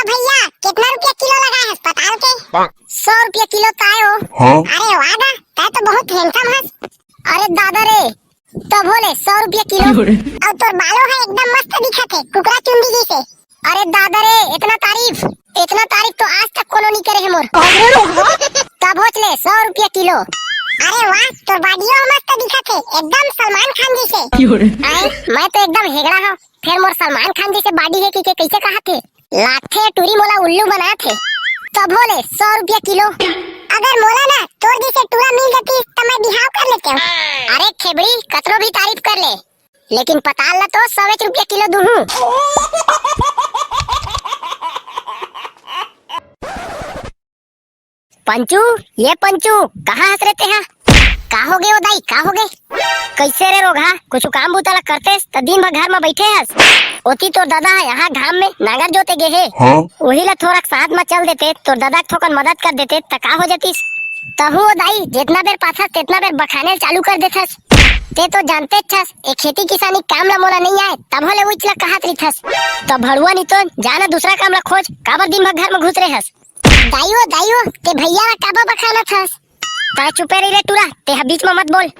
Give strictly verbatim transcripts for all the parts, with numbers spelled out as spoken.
भैया, कितना रुपया किलो लगाए हस पताल के? सौ रुपया किलो काय हो? हाँ? अरे वाह गा, तै तो बहुत handsome हस। अरे दादा रे, तभो ले सौ रुपया किलो। क्यों रे? अउ तोर बालो ह एकदम मस्त दिखत हे, कुकरा चुंदी जैसे। अरे दादा रे, इतना तारीफ, इतना तारीफ तो आज तक कोनो नहीं करे हे मोर। तभो ले सौ रुपया किलो। अरे वाह, तोर बाडियो ह मस्त दिखत हे, एकदम सलमान खान जैसे। क्यों रे? आए, मैं तो एकदम हेगड़ा हूँ, फिर मोर सलमान खान जैसे बाडी हे कि के कैसे कहा थे? लागथे टूरी मोला उल्लू बनाथे। तभो ले सौ रुपया किलो। अगर मोला ना तोर जैसे टूरा मिल जाती त मैं बिहाव कर लेते हूँ। अरे खेबड़ी, कतरो भी तारीफ कर ले, लेकिन पताल ला तो सौ रुपया किलो दूहूँ। पंचू, ये पंचू, कहाँ हस रे तेहा? का हो गे ओ दाई, का हो गे? कैसे रे रोगहा, कुछ काम बूता ला करतेस त दिन भर घर में बैठे हस। ओती तोर दादा ह यहाँ घाम में नांगर जोते गे हे। हाँ? वही ला थोड़ा साथ में चल देते, तोर दादा के थोकन मदद कर देते त का हो जातीस? तहू ओ दाई, जितना बेर पाथस तेतना बेर बखाने चालू कर देथस। ते तो जानते छस, ए खेती किसानी काम ला मोला नहीं आए, तभो ले उच ला कहत रहिथस। त भड़ुआ नहीं तो जाना दूसरा काम ला खोज, काबर दिन भर घर में घुस रहे हस? दाई ओ, दाई ओ, ते भैया ला काबर बखानत हस? तै चुपे रही रे टूरा, तेहा बीच में मत बोल।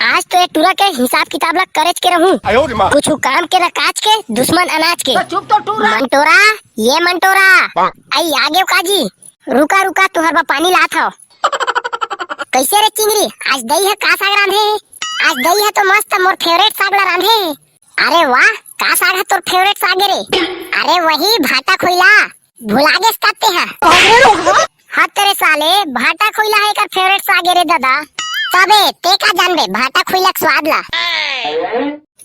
आज तो ये टूरा के हिसाब किताब ला करेच के रहूं। आयो रे माँ। कुछ काम के न काज के, दुश्मन अनाज के। तो चुप तो टूरा। मंटोरा, ये मंटोरा। आई आ गेव काजी। रुका रुका, तुहर बर पानी लात हव। कैसे रे चिंगरी, आज दई ह का साग रांधे हे? आज दई ह तो मस्त मोर favourite साग ला रांधे हे। अरे वाह, का साग ह तोर favourite साग रे? अरे वही भाटा खोइला। भुला गेस का तेहा? हाँ तेरे साले, भाटा खोइला ह एकर favourite साग रे दादा। तबे ते का जानबे भाटा खोइला के स्वाद ला?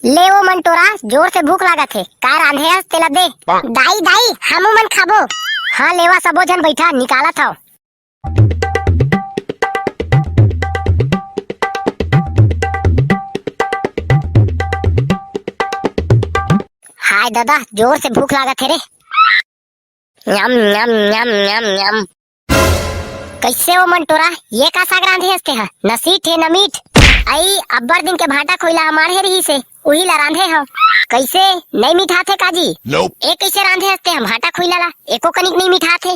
ले ओ मंटोरा, जोर से भूख लागत हे, का रांधे हस तेला दे। दाई, दाई, हमू मन खाबो। हाँ लेवा, सबो झन बैठा, निकालत हव। हाय दादा, जोर से भूख लागत हे रे। यम, यम, यम, यम, यम। कैसे ओ मंटोरा, ये का साग रांधे हस तेहा? न सीट हे, न मीठ। अई, अब्बड़ दिन के भाटा खोइला हमार हे रहिसे, उही ला रांधे हव। कैसे, नई मिठाथे काजी? Nope। ए कैसे रांधे हस तेहा भाटा खोइला ला? एको कनिक नई मिठाथे।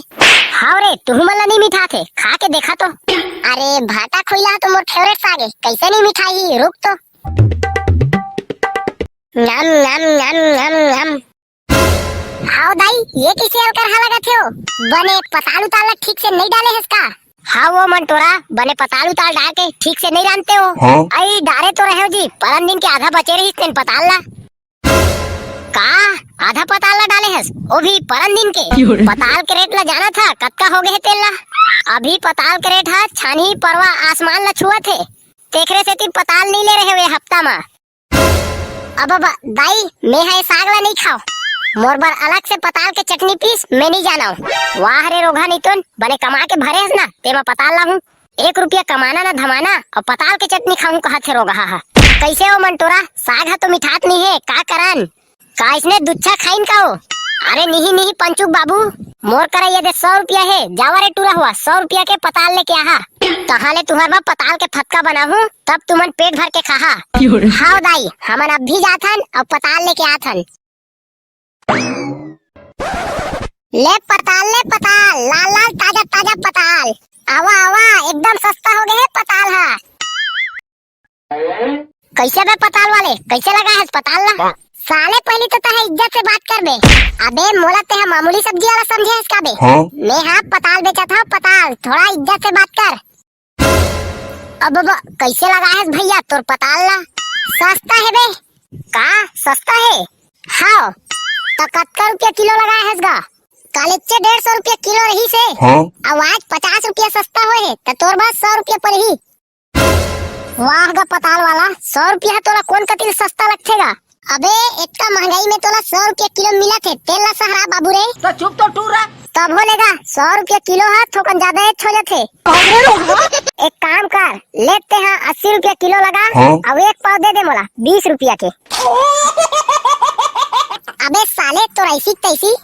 हाव रे, तुहू मन ला नई मिठाथे, खा के देखा तो। अरे, भाटा खोइला तो मोर favourite साग हे, कैसे नई मिठाही? रुक तो। नम, नम, नम, नम, नम। हाव दाई, ये कैसे अलकरहा लगत हे ओ? बने पताल उताल ला ठीक से नई डाले हस का? हाव ओ मंटोरा, बने पताल उताल डाल के ठीक से नई रांधते हो। हाँ? अई डारे तो रहेव जी, परन दिन के आधा बचे रहिस तेन पताल ला। का? आधा पताल ला डाले हस? ओ भी परन दिन के? क्यों रे? पताल के rate ला जानत हा, कतका हो गे हे तेन ला? अभी पताल के rate हा छानही परवा आसमान ला छुअत हे। तेखरे सेती पताल नई ले रहेव ए हफ्ता मा। अब, अब, दाई, मैं ह ए साग ला नई खाव। मोर बर अलग से पताल के चटनी पीस, मैं नई जानव। वाह रे रोगहा नितुन, बने कमा के भरे हस ना, तेमा पताल ला हूँ। एक रुपया कमाना ना धमाना, अउ पताल के चटनी खाहूँ कहत हे रोगहा ह। कैसे ओ मंटोरा, साग ह तो मिठात नई हे, का करन? का इसने दुच्छा खाइन का ओ? अरे निही निही पंचुक बाबू, मोर करा ये दे सौ रुपया हे, जावा रे टूरा हुआ, सौ रुपया के पताल लेके आहा। तहाँ ले तुहर बर पताल के फतका बनाहूँ, तब तुमन पेट भर के खाहा। क्यों रे? हाव दाई, हमन अभी जाथन अउ पताल लेके आथन। ले पताल, ले पताल, लाल लाल ताजा ताजा पताल। आवा आवा, एकदम सस्ता हो गे हे पताल हा। कैसे बे पताल वाले, कैसे लगा हस पताल ला? साले पहली तो तहे इज्जत से बात कर बे। अबे मोला तेहा मामूली सब्जी वाला समझे हस का बे? हाँ? मैं हा पताल बेचत हव पताल, थोड़ा इज्जत से बात कर। अब, अब कैसे लगा हस भैया तोर पताल ला? सस्ता हे बे। का सस्ता हे? हाव। त कतका रुपया किलो लगाए हस गा? कालेच्चे डेढ़ सौ रुपया किलो रहिस हे। हाँ? अउ आज पचास रुपया सस्ता होए हे, त तोर बर सौ रुपया पड़ही। वाह गा पताल वाला, सौ रुपया ह तोला कोन कति ले सस्ता लगथे गा? अबे, इतना महंगाई में तोला सौ रुपया किलो मिलत हे, तेल ला सहरा बाबू रे। तो चुप तो टूरा। तभो ले गा, सौ रुपया किलो ह थोकन ज्यादा एच हो जाथे। एक काम कर, ले तेहा अस्सी रुपया किलो लगा, हाँ? अउ एक पाव दे दे मोला, बीस रुपया के। अबे साले, तोर ऐसी तैसी।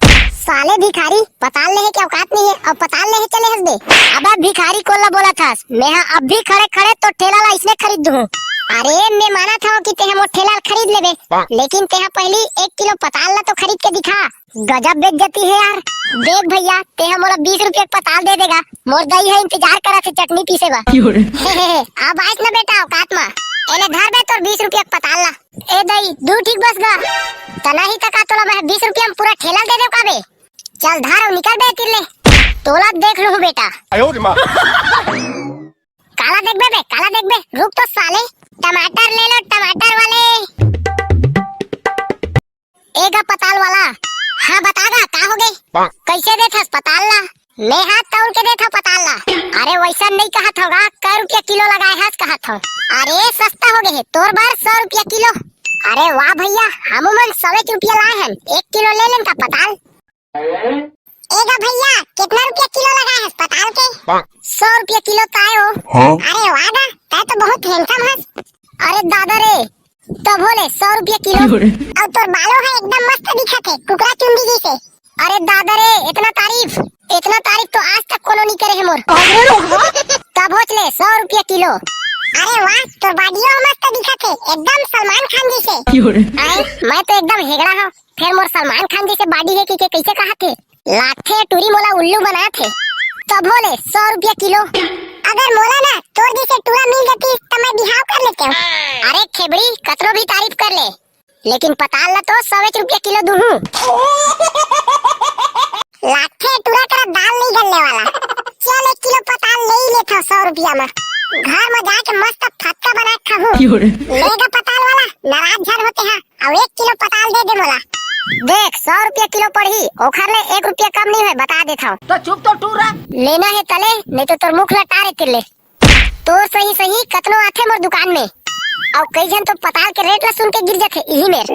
साले भिखारी, पताल लेहे के औकात नहीं है, अउ पताल लेहे चले हस बे। अबे भिखारी कोन ला बोलत हस? मैं हा अभी खड़े खड़े तोर ठेला ला इसने खरीद दूँ। अरे, मैं मानत हव कि तेहा मोर ठेला ल खरीद लेबे, लेकिन तेहा पहिली एक किलो पताल ला तो खरीद के दिखा। गजब बेइज्जती हे यार। देख भैया, तेहा मोला बीस रुपया के पताल दे देगा। मोर दई ह इंतजार करत हे चटनी पीसे बर। हे, हे, हे, अब आइस ना बेटा औकात मा। एले धर बे तोर बीस रुपया के पताल ला। ए दई, दू ठीक बस गा। तना ही तका तोला मैं बीस रुपया में पूरा ठेला दे देव का बे? चल धर अउ निकल बे तीर ले। तोला देख लूहूं बेटा। काला देखबे बे, काला देखबे? रुक तो साले। टमाटर ले लो, टमाटर वाले। ए गा पताल वाला, हाँ बता गा, का हो गे? कैसे देथस पताल ला? मैं हा तौल के देथव पताल ला। अरे वैसा नहीं कहत हव गा, कै रुपया किलो लगाए हस कहत हव। अरे सस्ता हो गे हे तोर बर सौ रुपया किलो। अरे वाह भैया, हमू मन सौ एक रुपया लाए हन, एक किलो ले लेन का पताल? ए गा भैया, कितना रुपया किलो लगाए हस पताल के? सौ रुपया किलो ताय हो। हाँ? अरे वाह गा, तै तो बहुत handsome हस। अरे दादा रे, तभो ले सौ रुपया किलो। अउ तोर बालो ह एकदम मस्त दिखत हे, कुकरा चुंदी जैसे। अरे दादा रे, इतना तारीफ, इतना तारीफ तो आज तक कोनो नहीं करे हे मोर। तभो ले सौ रुपया किलो। अरे वाह, तोर बाडियो मस्त दिखत हे, एकदम सलमान खान जैसे। आए, मैं तो एकदम हेगड़ा हूँ, फेर मोर सलमान खान जैसे बाडी हे कि के कैसे कहा थे? लागथे टूरी मोला उल्लू बनाथे। तभो ले सौ रुपया किलो। अगर मोला ना तोर जैसे टूरा मिल जाती त मैं बिहाव कर लेते हूँ। अरे खेबड़ी, कतनो भी तारीफ कर ले, लेकिन पताल ला तो सौ एक रुपया किलो दूहूं। लागथे टूरा करा दाल नहीं गलने वाला। चल एक किलो पताल ले ही लेथव सौ रुपया में। घर में जाके मस्त फतका बना के खाहूं। ले गा पताल वाला, नाराज झन होते हा। अउ एक किलो पताल दे दे मोला। देख, सौ रुपया किलो पड़ही, ओखर ले एक रुपया कम नहीं होय, बता देथव। तो चुप तो टूरा। लेना हे तले, नहीं तो तोर मुख ला टारे तिल्ले। तोर सही सही कतनो आथे मोर दुकान में। अउ कई झन तो पताल के रेट ला सुन के गिर जाथे इही मेर।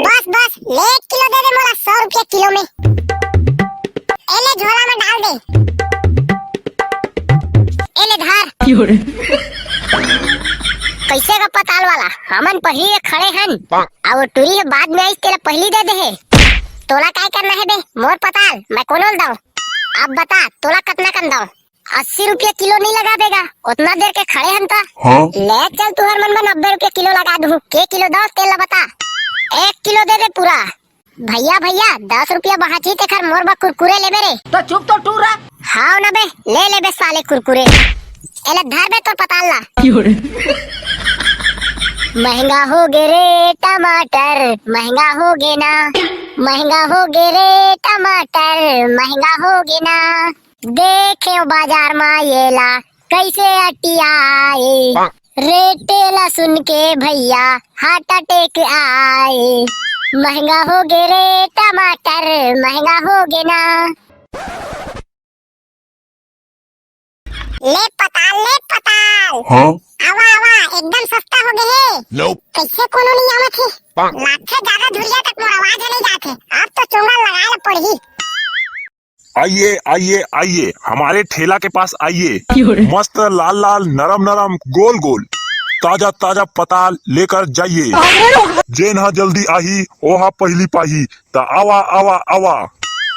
बस बस, ले एक किलो दे दे मोला सौ रुपया किलो में। ए ले झोला में डाल दे। ए ले धर। कैसे गा पताल वाला, हमन पहिली ले खड़े हन, अउ वो टूरी ह बाद में आइस, तेला पहिली दे दे हे। तोला काय करना हे बे, मोर पताल, मैं कोनो ल दव? अब बता, तोला कतना कन दव? अस्सी रुपया किलो नहीं लगाबे गा, ओतना देर के खड़े हन त। हाँ? ले चल तुहर मन बर नब्बे रुपया किलो लगा दूहूं, के किलो दव तेला बता। एक किलो दे दे पूरा। भैया, भैया, दस रुपया बांची तेखर मोर बर कुरकुरे लेबे रे। तो चुप तो टूरा। हाव न बे, ले लेबे साले कुरकुरे। एला धर बे तोर पताल ला। महंगा हो गे रे टमाटर, महंगा हो गे ना, महंगा हो गे रे टमाटर, महंगा हो गे ना। देखेंव बाजार मा येला, कैसे अटियाए। रेटे ला सुन के भैया heart attack आए। महंगा हो गे रे टमाटर, महंगा हो गे ना। ले पताल, ले पताल। हाँ? आवा, आवा, एकदम सस्ता हो गे हे। Nope। कैसे कोनो नहीं आवत हे? लागथे ज्यादा धुरिया तक मोर आवाज नहीं जात हे। अब तो चोंगा लगाए ला पड़ही। आइए, आइए, आइए, हमारे ठेला के पास आइए। मस्त लाल लाल, नरम नरम, गोल गोल, ताजा ताजा पताल लेकर जाइए। जेन हा जल्दी आही, ओहा पहिली पाही। त आवा, आवा, आवा,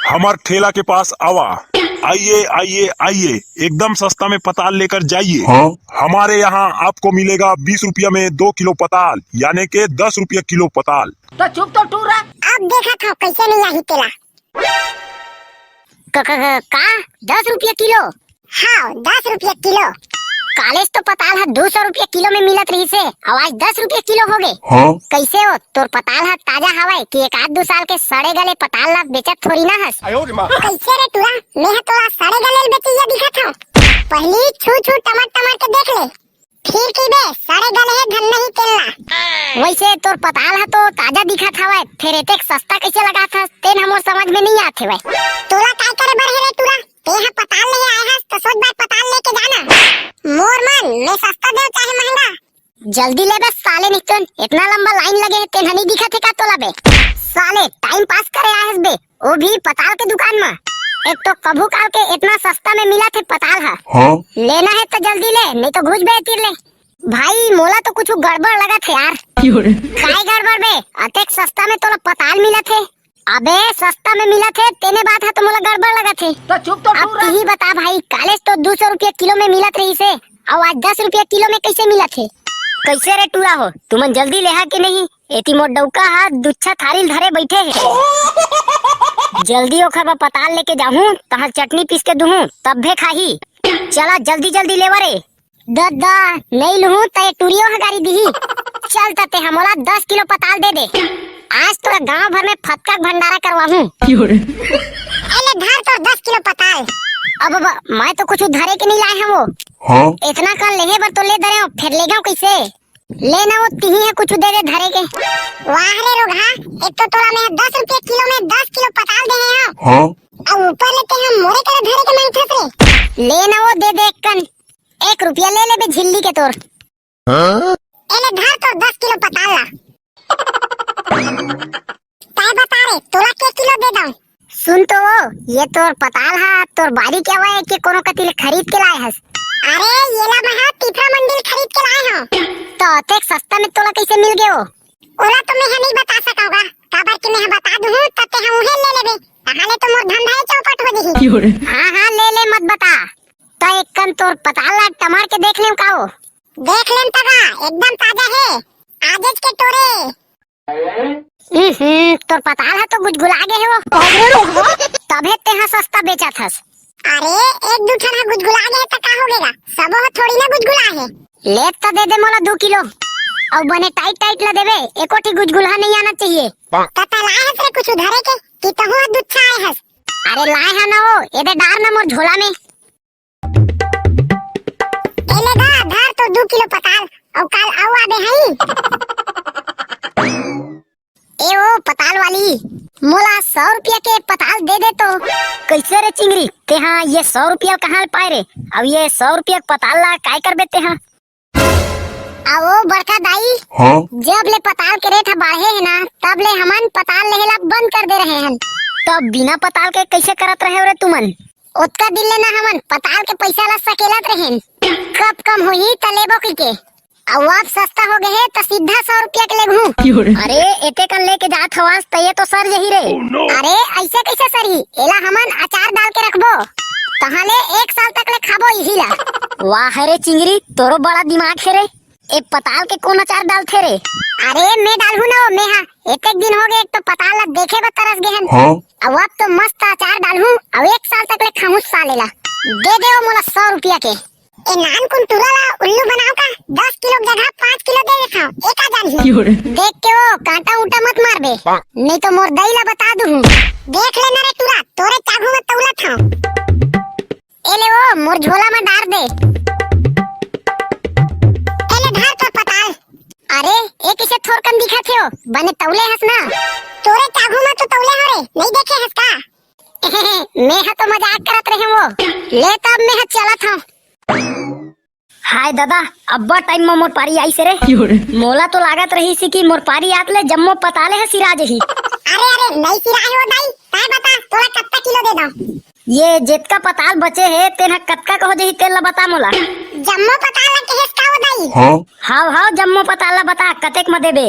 हमर ठेला के पास आवा। आइए, आइए, आइए, एकदम सस्ता में पताल लेकर जाइए। हाँ? हमारे यहाँ आपको मिलेगा बीस रुपया में दो किलो पताल, यानी के दस रुपया किलो पताल। तो चुप तो टूरा। अब देखत हव कैसे नहीं आही तेला। क-, क-, क-, का? दस रुपया किलो? हाँ, दस रुपया किलो। कालेज तो पताल ह दू सौ रुपया किलो में मिलत रहिस हे, अउ आज दस रुपया किलो हो गे। हाँ? कैसे हो? तोर पताल ह ताजा हवय कि एक आध दू साल के सड़े गले पताल ला बेचत थोरी ना हस? कैसे रे टूरा? मैं ह तोला सड़े गले ल बेचइया दिखत हव? पहिली छू छू टमर टमर के देख ले। फिर कहिबे, सड़े गले हे धन नहीं तेलना। वैसे तोर पताल ह तो ताजा दिखत हवय, फेर एतेक सस्ता कैसे लगात हस, तेन हमर समझ में नहीं आत हवय। तोला काय करे बर हे रे टूरा? तेहा पताल लेहे आए हस, त सोच बात पताल लेके जाना। मोर मन, मैं सस्ता देव चाहे महंगा। जल्दी ले बे साले, नहीं तो इतना लंबा लाइन लगे हे, तेन ह नहीं दिखत हे का तोला बे? साले, टाइम पास करे आए हस बे। वो भी पताल के दुकान म। एक तो कभू काल के इतना सस्ता में मिलत हे पताल ह। हाँ? लेना हे त जल्दी ले, नहीं तो घुस बे तीर ले। भाई, मोला तो कुछ गड़बड़ लगत हे यार। काय गड़बड़ बे? अतेक सस्ता में तोला पताल मिलत हे। अबे, सस्ता में मिलत हे, तेने बात ह तो मोला गड़बड़ लगत हे। तो चुप तो अब टूरा। तू ही बता भाई, कालेज तो दू सौ रुपया किलो में मिलत रहिस हे, अउ आज दस रुपया किलो में कैसे मिलत हे? कइसे रे टूरा हो, तुमन जल्दी लेहा कि नहीं? एती मोर डउका ह दुच्छा थारी ल धरे बइठे हे। जल्दी ओखर बर पताल लेके जाहूं, तहां चटनी पीस के दुहूं, तभे खाही। चला जल्दी जल्दी लेवा रे। ददा, नइ लुहूं त ए टूरियो ह गारी दिही। चल त तेंहा मोला दस किलो पताल दे दे। आज तोला गांव भर में फतका के भंडारा करवाहूं। ए ले धर तोर दस किलो पताल। अब, अब मैं तो कुछु धरे के नइ लाय हंव। हां? एतना कन लेहे बर तो ले दरे हंव, फेर लेगंव कइसे? ले ना वो तिही ह कुछु दे दे धरे के। वाह रे रोगहा, एक तो तोला मैं दस रुपया किलो में दस किलो पताल दे हंव। हां? अउ ऊपर ले तेंहा मोरे करा धरे के मांगथस रे। ले ना वो दे दे एक कन। एक रुपया ले लेबे झिल्ली के तोर। हां? ए ले धर तोर दस किलो पताल ला। तैं बता रे, तोला के किलो दे दंव? सुन तो वो, ये तोर पताल हा, तोर बारी के हवय के कोनो कति ले खरीद के लाय हस? अरे, येला मैं हा तिफरा मंडी ले खरीद के लाय हंव। त अतेक सस्ता में तोला कइसे मिल गे वो? ओला तो मैं हा नइ बता सकंव गा, काबर के मैं हा बता दुहूं, त तेंहा उहें ले लेबे, तहां ले तो मोर धंधा ही चौपट हो जही। हां, हां, ले ले, मत बता। त एक कन तोर पताल ला टमर के देख लेंव का वो? देख लेन त गा, एकदम ताजा हे, आजेच के टोरे। हम्म, तोर पताल ह तो गुजगुला गे हे वो। तभे तेंहा सस्ता बेचत हस। अरे, एक दू ठन ह गुजगुला गे हे त का हो गे गा? सबो ह थोड़ी ना गुजगुला हे। ले त दे दे मोला दू किलो। अउ बने टाइट टाइट ला देबे, एको ठी गुजगुला नइ आना चाहिए। त तैं लाय हस रे कुछु धरे के, कि तहूं ह दुच्छा आय हस? अरे लाय हंव ना वो, ए दे डार ना मोर झोला में। ए ले गा, धर तो दू किलो पताल, अउ काल अउ आबे हई। ए ओ पताल वाली, मोला सौ रुपया के पताल दे दे तो। कइसे रे चिंगरी, तेंहा ये सौ रुपया कहां ले पाय रे? अउ ये सौ रुपया के पताल ला काय करबे तेंहा? आ ओ बड़का दाई, हां? जब ले पताल के रेट ह बाढ़े हे ना, तब ले हमन पताल लेहे ला बंद कर दे रहे हन। तब बिना पताल के कइसे करत रहे हो रे तुमन? ओतका दिन ले ना हमन पताल के पइसा ला सकेलत रहेन, कब कम होही त लेबो कहिके। अउ अब सस्ता हो गे हे त सीधा सौ रुपया के लेगहूं। अरे, एते कन लेके जात हवस त ये तो सर जही रे। अरे, अइसे कइसे सरही? एला हमन अचार डाल के रखबो, तहां ले एक साल तक ले खाबो इही ला। वाह रे चिंगरी, तोरो बड़ा दिमाग हे रे। ए पताल के कोन अचार डालथे रे? अरे मैं डालहूं ना वो, मैं हा। एतेक दिन हो गे, एक तो पताल ला देखे बर तरस गे हन। हां? अउ अब तो मस्त अचार डालहूं, अउ एक साल तक ले खाहूं साले ला। दे दे वो मोला सौ रुपया के। ए नानकुन टूरा ला उल्लू बनाव का, दस किलो के जगह पाँच किलो दे देथंव, ए का जानही। देख के वो कांटा उंटा मत मारबे, नहीं तो मोर दई ला बता दूहूं। देख ले ना रे टूरा, तोरे चाघू में तौलत हंव। ए ले वो, मोर झोला में डार दे। ए ले धर तोर पताल। अरे, ए कइसे थोरकन दिखत हे वो? बने तौले हस ना? तोरे चाघू में तो तौले हंव रे, नइ देखे हस का? मैं हा तो मजाक करत रहेंव वो। ले तब मैं हा चलत हंव। हाय ददा, अब्बड़ टाइम म मोर पारी आइस रे। मोला तो लागत रहिस कि मोर पारी आत ले जम्मो पताले ह सिरा जही। अरे, अरे, नइ सिराय हो दाई, तैं बता, तोला कत्ता किलो दे दंव? ये जेतका पताल बचे हे, तेन ह कतका के हो जही, तेन ल बता मोला। जम्मो पताल ल केहेस का वो दाई? हां। हाव, हाव, जम्मो पताल ल बता, कतेक म देबे?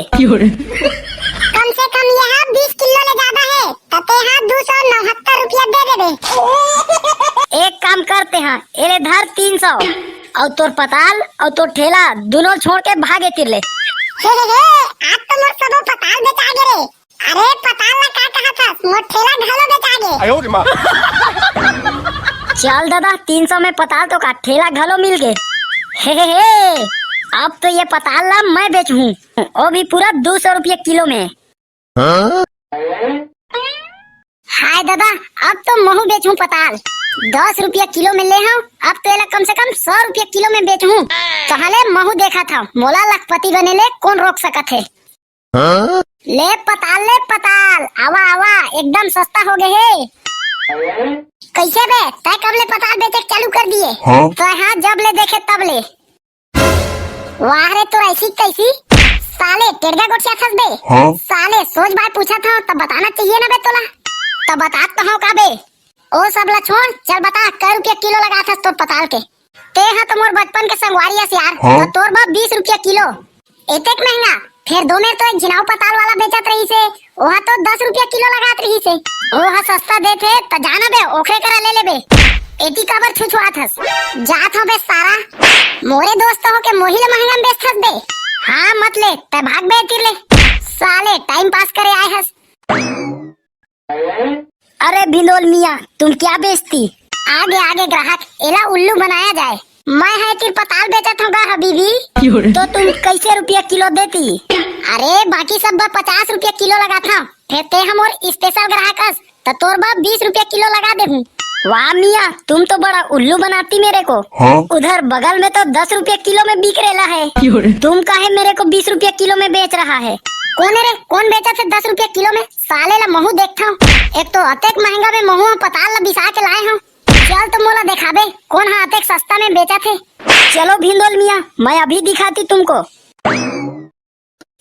कम से कम ये ह बीस किलो ले जादा हे, त तें ह दू सौ नवहत्तर रुपया दे देबे। एक काम कर तें ह, एले धर तीन सौ, अउ तोर पताल अउ तोर ठेला दुनों ल छोड़ के भाग एतिर ले। हे, हे, हे, आज तो मोर सबो पताल बेचा गे रे। अरे पताल ला का कहत हस? मोर ठेला घलो बेचा गे। चल ददा, तीन सौ में पताल तो का ठेला घलो मिल गे। हे, हे, हे, अब तो ये पताल ला मैं बेचहूँ, वो भी पूरा दू सौ रुपया किलो में। हाय ददा, अब तो महूँ बेचहूँ पताल। दस रुपया किलो में ले हंव, अब तो एला कम से कम सौ रुपया किलो में बेचहूँ। तहां ले महूँ देखत हंव, मोला लखपति बने ले कोन रोक सकत हे। ले पताल, ले पताल, आवा, आवा, एकदम सस्ता हो गे हे। कइसे बे, तैं कब ले पताल बेचे के चालू कर दिए? हां। तैं हा जब ले देखे तब ले। वाह रे, तोर ऐसी तैसी। साले, टेढ़ा गोठियाथस बे। हां। साले, सोझ बात पूछत हंव, त बताना चाहिए ना बे तोला। त बतात तो हंव का बे? ओ सब ला छोड़, चल बता, कै रुपया किलो लगाथस तोर पताल के? तें हा तो मोर बचपन के संगवारी अस यार, हां। त तोर बा बीस रुपया किलो। एतेक महंगा? फेर दो मेर तो एक झिन अउ पताल वाला बेचत रहिस हे, ओहा तो दस रुपया किलो लगात रहिस हे। ओहा सस्ता देथे, त जाना बे, ओखरे करा ले लेबे। एती काबर छुछुआत हस? जात हंव बे सारा, मोरे दोस्त होके मोही ले महंगा में बेचथस बे। हाँ, मत ले, तै भाग बे तीर ले। साले, टाइम पास करे आए हस। अरे भिंदोल मियाँ, तुम क्या बेचती? आगे आगे ग्राहक, एला उल्लू बनाया जाए। मैं है तीर पताल बेचत हूँ गा हबीबी। तो तुम कैसे रुपया किलो देती? अरे, बाकी सब बर पचास रुपया किलो लगात हूँ, फिर ते हमर स्पेशल ग्राहक अस, त तोर बर बीस रुपया किलो लगा देहूँ। वाह मियाँ, तुम तो बड़ा उल्लू बनाती मेरे को। हाँ? उधर बगल में तो दस रुपया किलो में बिक रेला है। तुम काहे मेरे को बीस रुपया किलो में बेच रहा है? कौन है रे? कौन बेचत हे दस रुपया किलो में? साले ला महूँ देखत हूँ। एक तो अतेक महंगा में महूँ ह पताल ला बिसा के लाए हूँ। चल तो मोला देखाबे, कौन हा अतेक सस्ता में बेचत हे। चलो भिंदोल मियाँ, मैं अभी दिखाती तुमको।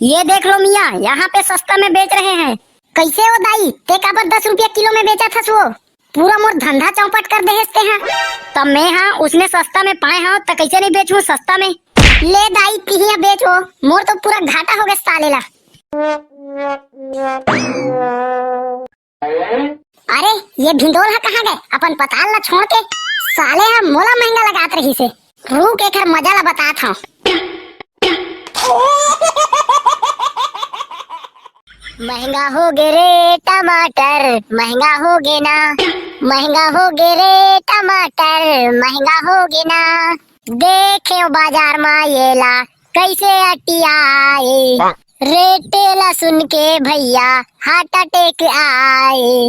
ये देख लो मियाँ, यहाँ पे सस्ता में बेच रहे हैं। कैसे हो दाई, ते काबर दस रुपया किलो में बेचत हस वो? पूरा मोर धंधा चौपट कर दे हस ते हा। तब मैं हा उसने सस्ता में पाए हूँ, त कैसे नहीं बेचूँ सस्ता में? ले दाई, तिहिया बेच वो, मोर तो पूरा घाटा हो गया साले ला। अरे, ये भिंदोल हा कहाँ गए? अपन पताल ला छोड़ के साले हा मोला महंगा लगात रहिसे। रुक, एकर मजा ला बतात हूँ। महंगा हो गे रे टमाटर, महंगा हो गे ना, महंगा हो गे रे टमाटर, महंगा हो गे ना। देखे बाजार मा येला कैसे अटियाए, रेटे ला सुन के भैया हार्ट अटैक आए।